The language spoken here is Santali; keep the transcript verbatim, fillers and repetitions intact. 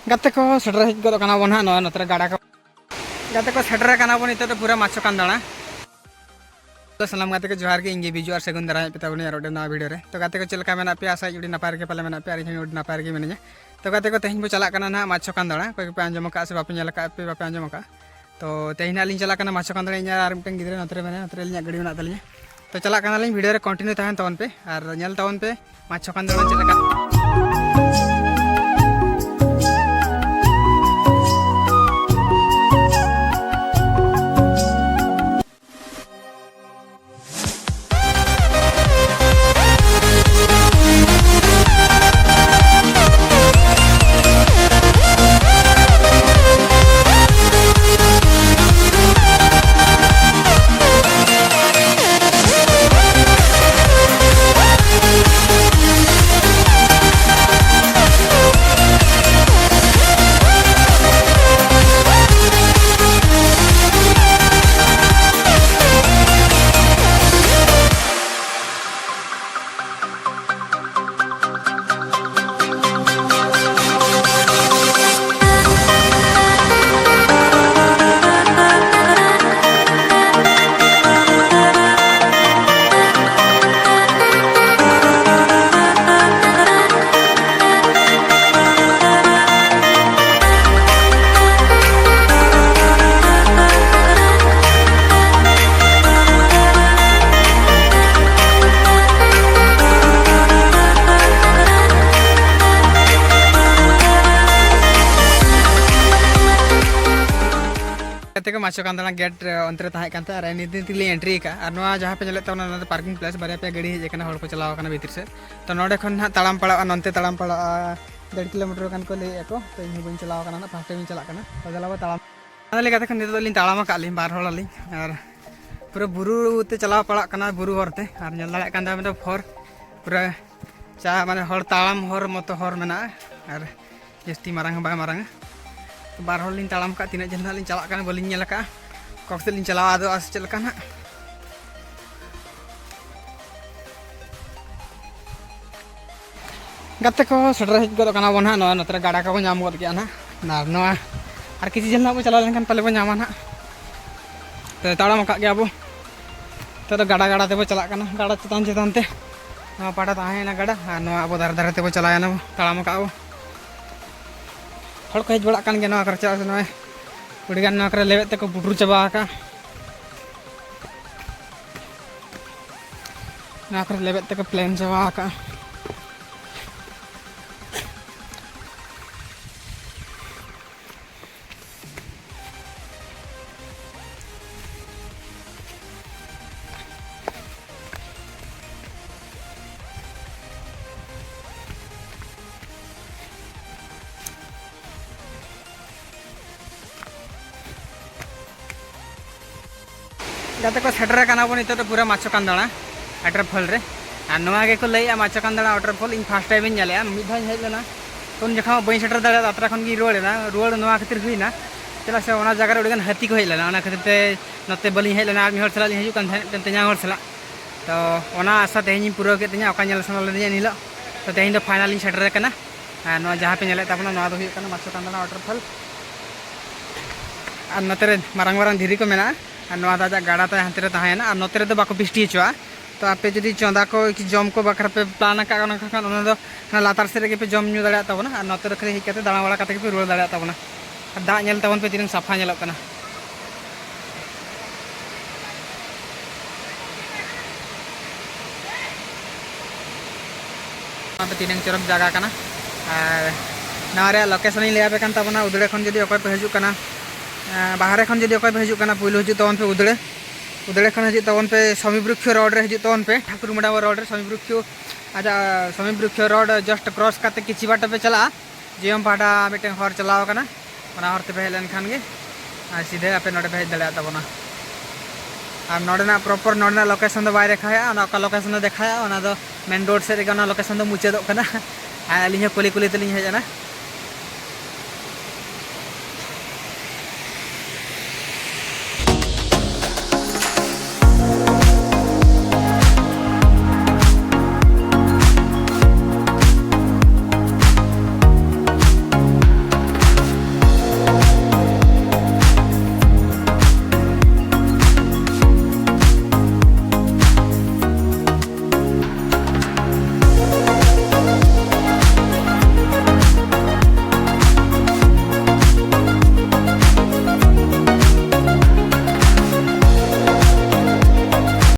ᱜᱟᱛᱮ ᱠᱚ, ᱥᱮᱴᱮᱨ ᱦᱮᱡ ᱜᱚᱫ ᱠᱟᱱᱟ ᱵᱚᱱ ᱦᱟᱸᱜ ᱱᱚᱜᱼᱚᱭ ᱱᱚᱛᱮ ᱨᱮ ᱜᱟᱰᱟ ᱠᱚ᱾ ᱜᱟᱛᱮ ᱠᱚ, ᱥᱮᱴᱮᱨ ᱠᱟᱱᱟ ᱵᱚᱱ ᱱᱤᱛᱚᱜ ᱫᱚ ᱯᱩᱨᱟᱹ ᱢᱟᱪᱷᱚ ᱠᱟᱱᱫᱟᱲᱟ᱾ ᱛᱚ ᱥᱟᱱᱟᱢ ᱜᱟᱛᱮ ᱠᱚ ᱡᱚᱦᱟᱨ ᱜᱮ, ᱤᱧ ᱜᱮ ᱵᱤᱡᱩ, ᱟᱨ ᱥᱟᱹᱜᱩᱱ ᱫᱟᱨᱟᱢ ᱦᱮᱡ ᱯᱮ ᱛᱟᱵᱚᱱᱟ ᱟᱨ ᱢᱤᱫᱴᱮᱱ ᱱᱟᱣᱟ ᱵᱷᱤᱰᱤᱭᱳ ᱨᱮ᱾ ᱛᱚ ᱜᱟᱛᱮ ᱠᱚ, ᱪᱮᱫ ᱞᱮᱠᱟ ᱢᱮᱱᱟᱜ ᱯᱮᱭᱟ? ᱟᱥᱟ ᱟᱹᱰᱤ ᱱᱟᱯᱟᱭ ᱨᱮᱜᱮ ᱯᱟᱞᱮ ᱢᱮᱱᱟᱜ ᱯᱮᱭᱟ, ᱟᱨ ᱤᱧ ᱦᱚᱸ ᱟᱹᱰᱤ ᱱᱟᱯᱟᱭ ᱨᱮᱜᱮ ᱢᱤᱱᱟᱹᱧᱟ᱾ ᱛᱚ ᱜᱟᱛᱮ ᱠᱚ, ᱛᱮᱦᱮᱧ ᱵᱚ ᱪᱟᱞᱟᱜ ᱠᱟᱱᱟ ᱱᱟᱦᱟᱜ ᱢᱟᱪᱷᱚ ᱠᱟᱱᱫᱟᱲᱟ᱾ ᱚᱠᱚᱭ ᱠᱚᱯᱮ ᱟᱸᱡᱚᱢ ᱟᱠᱟᱫᱼᱟ ᱥᱮ ᱵᱟᱯᱮ ᱧᱮᱞ ᱟᱠᱟᱫᱼᱟ, ᱯᱮ ᱵᱟᱯᱮ ᱟᱸᱡᱚᱢ ᱟᱠᱟᱫᱼᱟ? ᱛᱚ ᱛᱮᱦᱮᱧ ᱱᱟᱦᱟᱜ ᱞᱤᱧ ᱪᱟᱞᱟᱜ ᱠᱟᱱᱟ ᱢᱟᱪᱷᱚ ᱠᱟᱱᱫᱟᱲᱟ, ᱤᱧ ᱟᱨ ᱟᱨ ᱢᱤᱫᱴᱮᱱ ᱜᱤᱫᱽᱨᱟᱹ ᱱᱚᱛᱮ ᱨᱮ ᱢᱮᱱᱟᱭᱟ, ᱱᱚᱛᱮ ᱨᱮ ᱟᱹᱞᱤᱧᱟᱜ ᱜᱟᱹᱰᱤ ᱢᱮᱱᱟᱜ ᱛᱟᱹᱞᱤᱧᱟ᱾ ᱛᱚ ᱪᱟᱞᱟᱜ ᱠᱟᱱᱟᱞᱤᱧ, ᱵᱷᱤᱰᱤᱭᱳ ᱨᱮ ᱠᱚᱱᱴᱤᱱᱤᱭᱩ ᱛᱟᱦᱮᱱ ᱛᱟᱵᱚᱱ ᱯᱮ ᱟᱨ ᱧᱮᱞ ᱛᱟᱵᱚᱱ ᱯᱮ ᱢᱟᱪᱷᱚ ᱠᱟᱱᱫᱟᱲᱟ ᱪᱮᱫ ᱞᱮᱠᱟ᱾ ᱜᱟᱛᱮ ᱠᱚ, ᱢᱟᱪᱷᱚ ᱠᱟᱱᱫᱟᱲᱟ ᱜᱮᱴ, ᱮ, ᱚᱱᱛᱮ ᱨᱮ ᱛᱟᱦᱮᱸ ᱠᱟᱱ ᱛᱟᱦᱮᱸ, ᱟᱨ ᱱᱤᱛ ᱫᱤᱱ ᱛᱮᱞᱤᱧ ᱮᱱᱴᱨᱤ ᱟᱠᱟᱫᱼᱟ᱾ ᱟᱨ ᱱᱚᱣᱟ ᱡᱟᱦᱟᱸ ᱯᱮ ᱧᱮᱞᱮᱫ ᱛᱟᱵᱚᱱᱟ, ᱱᱚᱣᱟ ᱫᱚ ᱯᱟᱨᱠᱤᱝ ᱯᱞᱮᱥ, ᱵᱟᱨᱭᱟ ᱯᱮᱭᱟ ᱜᱟᱹᱰᱤ ᱦᱮᱡ ᱟᱠᱟᱱᱟ, ᱦᱚᱲ ᱠᱚ ᱪᱟᱞᱟᱣ ᱟᱠᱟᱱᱟ ᱵᱷᱤᱛᱤᱨ ᱥᱮᱫ᱾ ᱛᱚ ᱱᱚᱸᱰᱮ ᱠᱷᱚᱱ ᱱᱟᱦᱟᱜ ᱛᱟᱲᱟᱢ ᱯᱟᱲᱟᱜᱼᱟ, ᱱᱚᱱᱛᱮ ᱛᱟᱲᱟᱢ ᱯᱟᱲᱟᱜᱼᱟ ᱰᱮᱲ ᱠᱤᱞᱳᱢᱤᱴᱟᱨ ᱜᱟᱱ ᱠᱚ ᱞᱟᱹᱭᱮᱫᱼᱟ ᱠᱚ᱾ ᱛᱚ ᱤᱧ ᱦᱚᱸ ᱵᱟᱹᱧ ᱪᱟᱞᱟᱣ ᱟᱠᱟᱱᱟ ᱱᱟᱦᱟᱜ, ᱯᱷᱟᱥᱴ ᱴᱟᱭᱤᱢ ᱤᱧ ᱪᱟᱞᱟᱜ ᱠᱟᱱᱟ᱾ ᱛᱚ ᱫᱮᱞᱟ ᱵᱚ ᱛᱟᱲᱟᱢ᱾ ᱚᱱᱟ ᱞᱮᱠᱟᱛᱮ ᱠᱷᱟᱱ ᱱᱤᱛᱚᱜ ᱫᱚᱞᱤᱧ ᱛᱟᱲᱟᱢ ᱟᱠᱟᱫ ᱞᱤᱧ, ᱵᱟᱨ ᱦᱚᱲ ᱟᱹᱞᱤᱧ, ᱟᱨ ᱯᱩᱨᱟᱹ ᱵᱩᱨᱩ ᱛᱮ ᱪᱟᱞᱟᱣ ᱯᱟᱲᱟᱜ ᱠᱟᱱᱟ, ᱵᱩᱨᱩ ᱦᱚᱨ ᱛᱮ᱾ ᱟᱨ ᱧᱮᱞ ᱫᱟᱲᱮᱭᱟᱜ ᱠᱟᱱ ᱛᱟᱵᱮᱱ ᱫᱚ ᱦᱚᱨ ᱯᱩᱨᱟᱹ ᱪᱟ ᱢᱟᱱᱮ ᱦᱚᱲ ᱛᱟᱲᱟᱢ ᱦᱚᱨ ᱢᱚᱛᱚ ᱦᱚᱨ ᱢᱮᱱᱟᱜᱼᱟ, ᱟᱨ ᱡᱟᱹᱥᱛᱤ ᱢᱟᱨᱟᱝ ᱦᱚᱸ ᱵᱟᱭ ᱢᱟᱨᱟᱝᱟ᱾ ᱵᱟᱨ ᱦᱚᱲ ᱞᱤᱧ ᱛᱟᱲᱟᱢ ᱠᱟᱜ, ᱛᱤᱱᱟᱹᱜ ᱡᱷᱟᱹᱞ ᱱᱟᱦᱟᱜ ᱞᱤᱧ ᱪᱟᱞᱟᱜ ᱠᱟᱱᱟ ᱵᱟᱹᱞᱤᱧ ᱧᱮᱞ ᱟᱠᱟᱫᱼᱟ᱾ ᱚᱠᱟ ᱥᱮᱫ ᱞᱤᱧ ᱪᱟᱞᱟᱣ ᱟᱫᱚᱜᱼᱟ ᱥᱮ ᱪᱮᱫ ᱞᱮᱠᱟ ᱱᱟᱦᱟᱜ᱾ ᱜᱟᱛᱮ ᱠᱚ, ᱥᱮᱴᱮᱨ ᱦᱮᱡ ᱜᱚᱫ ᱠᱟᱱᱟ ᱵᱚᱱ ᱦᱟᱸᱜ᱾ ᱱᱚᱣᱟ ᱱᱚᱛᱮ ᱨᱮ ᱜᱟᱰᱟ ᱠᱚᱵᱚᱱ ᱧᱟᱢ ᱜᱚᱫ ᱠᱮᱜᱼᱟ ᱱᱟᱦᱟᱜ᱾ ᱟᱨ ᱱᱚᱣᱟ ᱟᱨ ᱠᱤᱪᱷᱩ ᱡᱷᱟᱹᱞ ᱱᱟᱦᱟᱜ ᱵᱚᱱ ᱪᱟᱞᱟᱣ ᱞᱮᱱᱠᱷᱟᱱ ᱯᱟᱞᱮ ᱵᱚᱱ ᱧᱟᱢᱟ ᱱᱟᱦᱟᱜ᱾ ᱛᱚ, ᱛᱟᱲᱟᱢ ᱟᱠᱟᱫ ᱜᱮᱭᱟ ᱵᱚ᱾ ᱱᱤᱛᱚᱜ ᱫᱚ ᱜᱟᱰᱟ ᱜᱟᱰᱟ ᱛᱮᱵᱚ ᱪᱟᱞᱟᱜ ᱠᱟᱱᱟ, ᱜᱟᱰᱟ ᱪᱮᱛᱟᱱ ᱪᱮᱛᱟᱱ ᱛᱮ᱾ ᱱᱚᱣᱟ ᱯᱟᱦᱴᱟ ᱛᱟᱦᱮᱸᱭᱮᱱᱟ ᱜᱟᱰᱟ, ᱟᱨ ᱱᱚᱣᱟ ᱟᱵᱚ ᱫᱷᱟᱨᱮ ᱫᱷᱟᱨᱮ ᱛᱮᱵᱚ ᱪᱟᱞᱟᱣᱮᱱᱟ ᱵᱚ, ᱛᱟᱲᱟᱢ ᱟᱠᱟᱫ ᱵᱚ᱾ ᱦᱚᱲ ᱠᱚ ᱦᱮᱡ ᱵᱟᱲᱟᱜ ᱠᱟᱱ ᱜᱮᱭᱟ ᱱᱚᱣᱟ ᱠᱚᱨᱮ, ᱪᱮᱫᱟᱜ ᱥᱮ ᱱᱚᱜᱼᱚᱭ ᱟᱹᱰᱤᱜᱟᱱ ᱱᱚᱣᱟ ᱠᱚᱨᱮ ᱞᱮᱵᱮᱫ ᱛᱮᱠᱚ ᱯᱩᱴᱩᱨ ᱪᱟᱵᱟ ᱟᱠᱟᱫᱼᱟ᱾ ᱱᱚᱣᱟ ᱠᱚᱨᱮ ᱞᱮᱵᱮᱫ ᱛᱮᱠᱚ ᱯᱞᱮᱱ ᱪᱟᱵᱟ ᱟᱠᱟᱫᱼᱟ᱾ ᱜᱟᱛᱮ ᱠᱚ, ᱥᱮᱴᱮᱨ ᱟᱠᱟᱱᱟ ᱵᱚᱱ ᱱᱤᱛᱚᱜ ᱫᱚ ᱯᱩᱨᱟᱹ ᱢᱟᱪᱚ ᱠᱟᱱᱫᱟᱲᱟ waterfall ᱨᱮ᱾ ᱟᱨ ᱱᱚᱣᱟ ᱜᱮᱠᱚ ᱞᱟᱹᱭᱮᱜᱼᱟ ᱢᱟᱪᱚ ᱠᱟᱱᱫᱟᱲᱟ waterfall᱾ ᱤᱧ first time ᱤᱧ ᱧᱮᱞᱮᱜᱼᱟ, ᱢᱤᱫ ᱫᱷᱟᱣ ᱤᱧ ᱦᱮᱡ ᱞᱮᱱᱟ, ᱩᱱ ᱡᱚᱠᱷᱚᱱ ᱵᱟᱹᱧ ᱥᱮᱴᱮᱨ ᱫᱟᱲᱮᱭᱟᱫᱟ, ᱟᱛᱨᱟ ᱠᱷᱚᱱ ᱜᱤᱧ ᱨᱩᱣᱟᱹᱲ ᱮᱱᱟ᱾ ᱨᱩᱣᱟᱹᱲ ᱱᱚᱣᱟ ᱠᱷᱟᱹᱛᱤᱨ ᱦᱩᱭᱱᱟ, ᱪᱮᱫᱟᱜ ᱥᱮ ᱚᱱᱟ ᱡᱟᱭᱜᱟ ᱨᱮ ᱟᱹᱰᱤᱜᱟᱱ ᱦᱟᱹᱛᱤ ᱠᱚ ᱦᱮᱡ ᱞᱮᱱᱟ, ᱚᱱᱟ ᱠᱷᱟᱹᱛᱤᱨ ᱛᱮ ᱱᱚᱛᱮ ᱵᱟᱹᱞᱤᱧ ᱦᱮᱡ ᱞᱮᱱᱟ᱾ ᱟᱨ ᱢᱤᱫ ᱦᱚᱲ ᱥᱟᱞᱟᱜ ᱞᱤᱧ ᱦᱤᱡᱩᱜ ᱠᱟᱱ ᱛᱟᱦᱮᱸᱫ, ᱢᱤᱫᱴᱮᱱ ᱛᱮᱧᱟᱝ ᱦᱚᱲ ᱥᱟᱞᱟᱜ᱾ ᱛᱚ, ᱚᱱᱟ ᱟᱥᱟ ᱛᱮᱦᱮᱧ ᱤᱧ ᱯᱩᱨᱟᱹᱣ ᱠᱮᱫ ᱛᱤᱧᱟᱹ, ᱚᱠᱟ ᱧᱮᱞ ᱥᱟᱱᱟ ᱞᱤᱫᱤᱧᱟ ᱮᱱ ᱦᱤᱞᱳᱜ᱾ ᱛᱚ, ᱛᱮᱦᱮᱧ ᱫᱚ final ᱤᱧ ᱥᱮᱴᱮᱨ ᱟᱠᱟᱱᱟ᱾ ᱟᱨ ᱱᱚᱣᱟ ᱡᱟᱦᱟᱸ ᱯᱮ ᱧᱮᱞᱮᱫ ᱛᱟᱵᱚᱱᱟ, ᱱᱚᱣᱟ ᱫᱚ ᱦᱩᱭᱩᱜ ᱠᱟᱱᱟ ᱢᱟᱪᱚ ᱠᱟᱱᱫᱟᱱᱟ waterfall᱾ ᱟᱨ ᱱᱚᱛᱮ ᱨᱮ ᱢᱟᱨᱟᱝ ᱢᱟᱨᱟᱝ ᱫᱷᱤᱨᱤ ᱠᱚ ᱢᱮᱱᱟᱜᱼᱟ᱾ ᱟᱨ ᱱᱚᱣᱟ ᱫᱚ ᱟᱡᱟᱜ ᱜᱟᱰᱟ ᱛᱟᱭ ᱦᱟᱱᱛᱮ ᱨᱮ ᱛᱟᱦᱮᱸᱭᱮᱱᱟ᱾ ᱟᱨ ᱱᱚᱛᱮ ᱨᱮᱫᱚ ᱵᱟᱠᱚ ᱵᱤᱥᱴᱤ ᱦᱚᱪᱚᱣᱟᱜᱼᱟ᱾ ᱛᱚ, ᱟᱯᱮ ᱡᱩᱫᱤ ᱪᱚᱸᱫᱟ ᱠᱚ ᱠᱤ ᱡᱚᱢ ᱠᱚ ᱵᱟᱠᱷᱨᱟ ᱯᱮ plan ᱟᱠᱟᱫ ᱠᱟᱱᱟ ᱠᱷᱟᱱ, ᱚᱱᱟ ᱫᱚ ᱚᱱᱟ ᱞᱟᱛᱟᱨ ᱥᱮᱫ ᱨᱮᱜᱮ ᱯᱮ ᱡᱚᱢ ᱧᱩ ᱫᱟᱲᱮᱭᱟᱜ ᱛᱟᱵᱚᱱᱟ᱾ ᱟᱨ ᱱᱚᱛᱮ ᱨᱮ ᱠᱷᱟᱹᱞᱤ ᱦᱮᱡ ᱠᱟᱛᱮ ᱫᱟᱬᱟ ᱵᱟᱲᱟ ᱠᱟᱛᱮ ᱜᱮᱯᱮ ᱨᱩᱣᱟᱹᱲ ᱫᱟᱲᱮᱭᱟᱜ ᱛᱟᱵᱚᱱᱟ᱾ ᱟᱨ ᱫᱟᱜ ᱧᱮᱞ ᱛᱟᱵᱚᱱ ᱯᱮ ᱛᱤᱱᱟᱹᱜ ᱥᱟᱯᱷᱟ ᱧᱮᱞᱚᱜ ᱠᱟᱱᱟ᱾ ᱱᱚᱣᱟ ᱫᱚ ᱛᱤᱱᱟᱹᱝ ᱪᱚᱨᱚᱠ ᱡᱟᱭᱜᱟ ᱠᱟᱱᱟ᱾ ᱟᱨ ᱱᱚᱣᱟ ᱨᱮᱭᱟᱜ location ᱤᱧ ᱞᱟᱹᱭ ᱟᱯᱮ ᱠᱟᱱ ᱛᱟᱵᱚᱱᱟ᱾ ᱩᱫᱽᱲᱟᱹ ᱠᱷᱚᱱ ᱡᱩᱫᱤ ᱚᱠᱚᱭ ᱯᱮ ᱦᱤᱡᱩᱜ ᱠᱟᱱᱟ, ᱟᱨ ᱵᱟᱦᱨᱮ ᱠᱷᱚᱱ ᱡᱩᱫᱤ ᱚᱠᱚᱭ ᱯᱮ ᱦᱤᱡᱩᱜ ᱠᱟᱱᱟ, ᱯᱩᱭᱞᱩ ᱦᱤᱡᱩᱜ ᱛᱟᱵᱚᱱ ᱯᱮ ᱩᱫᱽᱲᱟᱹ᱾ ᱩᱫᱽᱲᱟᱹ ᱠᱷᱚᱱ ᱦᱤᱡᱩᱜ ᱛᱟᱵᱚᱱ ᱯᱮ ᱥᱚᱢᱤ ᱵᱨᱩᱠᱠᱷᱚ road ᱨᱮ ᱦᱤᱡᱩᱜ ᱛᱟᱵᱚᱱ ᱯᱮ, ᱴᱷᱟᱹᱠᱩᱨ ᱢᱟᱰᱟᱣᱟ road ᱨᱮ ᱥᱚᱢᱤ ᱵᱨᱩᱠᱠᱷᱚ, ᱟᱡᱟᱜ ᱥᱚᱢᱤ ᱵᱨᱩᱠᱠᱷᱚ road just cross ᱠᱟᱛᱮ ᱠᱤᱪᱷᱤ ᱵᱟᱴᱟ ᱯᱮ ᱪᱟᱞᱟᱜᱼᱟ, ᱡᱤᱭᱚᱢ ᱯᱟᱦᱴᱟ ᱢᱤᱫᱴᱮᱱ ᱦᱚᱨ ᱪᱟᱞᱟᱣ ᱟᱠᱟᱱᱟ, ᱚᱱᱟ ᱦᱚᱨ ᱛᱮᱯᱮ ᱦᱮᱡ ᱞᱮᱱᱠᱷᱟᱱ ᱜᱮ ᱟᱨ ᱥᱤᱫᱷᱟᱹ ᱟᱯᱮ ᱱᱚᱰᱮ ᱯᱮ ᱦᱮᱡ ᱫᱟᱲᱮᱭᱟᱜ ᱛᱟᱵᱚᱱᱟ᱾ ᱟᱨ ᱱᱚᱰᱮᱱᱟᱜ proper ᱱᱚᱰᱮᱱᱟᱜ location ᱫᱚ ᱵᱟᱭ ᱫᱮᱠᱷᱟᱣᱮᱫᱼᱟ, ᱚᱱᱟ ᱚᱠᱟ location ᱫᱚ ᱫᱮᱠᱷᱟᱣᱮᱫᱼᱟ, ᱚᱱᱟ ᱫᱚ main road ᱥᱮᱫ ᱨᱮᱜᱮ ᱚᱱᱟ location ᱫᱚ ᱢᱩᱪᱟᱹᱫᱚᱜ ᱠᱟᱱᱟ᱾ ᱟᱨ ᱟᱹᱞᱤᱧ ᱦᱚᱸ ᱠᱩᱞᱤ ᱠᱩᱞᱤ ᱛᱮᱞᱤᱧ ᱦᱮᱡ ᱮᱱᱟ᱾